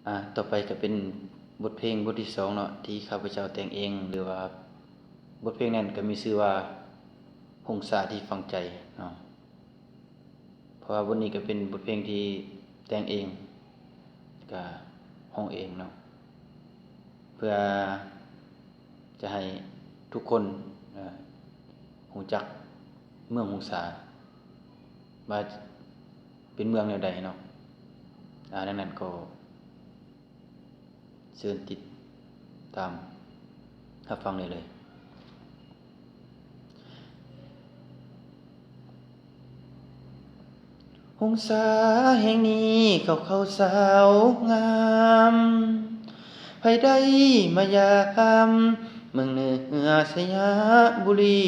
ອາ ຕໍ່ໄປກໍເປັນບົດເພງບົດທີສອງເນາະ ທີ່ຂ້າພະເຈົ້າແຕ່ງເອງ ຫຼືວ່າບົດເພງນັ້ນກໍມີຊື່ວ່າ ຫົງສາທີ່ຝັງໃຈເນາະ. ເພາະວ່າບົດນີ້ກໍເປັນບົດເພງທີ່ແຕ່ງເອງ ກະຮ້ອງເອງເນາະ ເພື່ອຈະໃຫ້ທຸກຄົນ ເອີ ຮູ້ຈັກເມືອງຫົງສາ ວ່າເປັນເມືອງແນວໃດເນາະ. ອາ ດັ່ງນັ້ນກໍເຊີນຕິດຕາມຮັບຟັງໄດ້ເລີຍ. ຫົງສາແຫ່ງນີ້ເຂົາເຂົາສາວງາມ ໃຜໄດ້ມາຢາມເມືອງເໜືອໄຊຍະບູລີ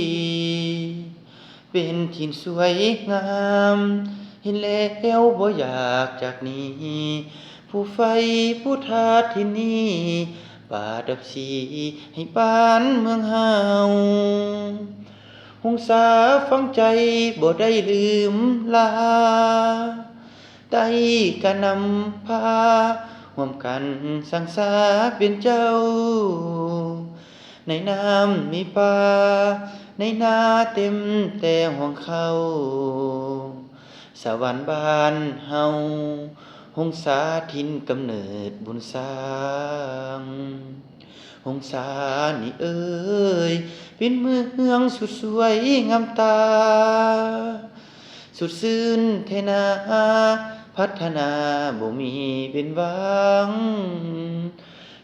ເປັນຖິ່ນສວຍງາມ ເຫັນແລ້ວບໍ່ຢາກຈາກໜີ ຜູ້ໃຝ່ຜູ້ທາດຖິ່ນນີ້ ປະດັບສີໃຫ້ບ້ານເມືອງເຮົາ ຫົງສາຝັງໃຈບໍ່ໄດ້ລືມລາ ໄດ້ກະນຳພາຮ່ວມກັນສ້າງສາເປັນເຈົ້າ ໃນນ້ຳມີປາ ໃນນາເຕັມແຕ່ຮວງເຂົ້າ ສະຫວັນບ້ານເຮົາ ຫົງສາຖິ່ນກຳເນີດບຸນສ້າງ ຫົງສານີ້ເອີຍ ເປັນເມືອງສຸດສວຍງາມຕາ ສົດຊື່ນແທ້ນາ ພັດທະນາບໍ່ມີເປັນຫວັງ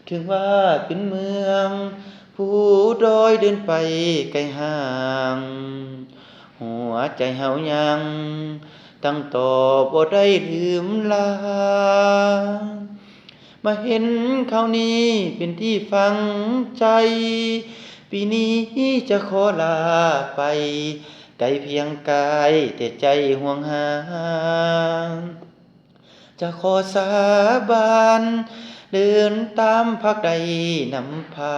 ເຖິງວ່າເປັນເມືອງພູດອຍເດີນໄປໄກຫ່າງ ຫົວໃຈເຮົາຍັງຕັ້ງຕໍ່ບໍ່ໄດ້ລືມລາ ມາເຫັນຄາວນີ້ເປັນທີ່ຝັງໃຈ ປີນີ້ຈະຂໍລາໄປ ໄກພຽງກາຍແຕ່ໃຈຫ່ວງຫາ ຈະຂໍສາບານ ເດີນຕາມພັກໄດ້ນຳພາ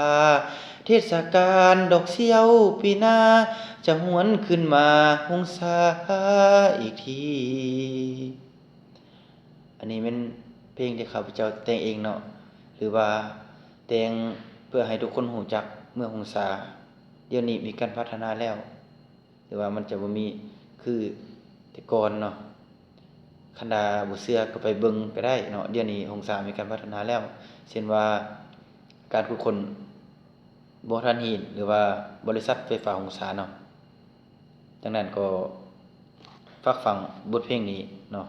ເທດສະການດອກສ່ຽວປີໜ້າ ຈະຫວນຄືນມາຫົງສາອີກທີ. ອັນນີ້ແມ່ນເພງທີ່ຂ້າພະເຈົ້າແຕ່ງເອງເນາະ ຫຼືວ່າແຕ່ງເພື່ອໃຫ້ທຸກຄົນຮູ້ຈັກເມືອງຫົງສາ ດຽວນີ້ມີການພັດທະນາແລ້ວ ຫຼືວ່າມັນຈະບໍ່ມີຄືແຕ່ກ່ອນເນາະ. ຄັນວ່າບໍ່ເຊື່ອກໍໄປເບິ່ງກໍໄດ້ເນາະ ດຽວນີ້ຫົງສາມີການພັດທະນາແລ້ວ ເຊັ່ນວ່າການຂຸດຄົ້ນບໍ່ຖ່ານຫີນ ຫຼືວ່າບໍລິສັດໄຟຟ້າຫົງສາເນາະ. ດັ່ງນັ້ນກໍຝາກຝັງບົດເພງນີ້ເນາະ.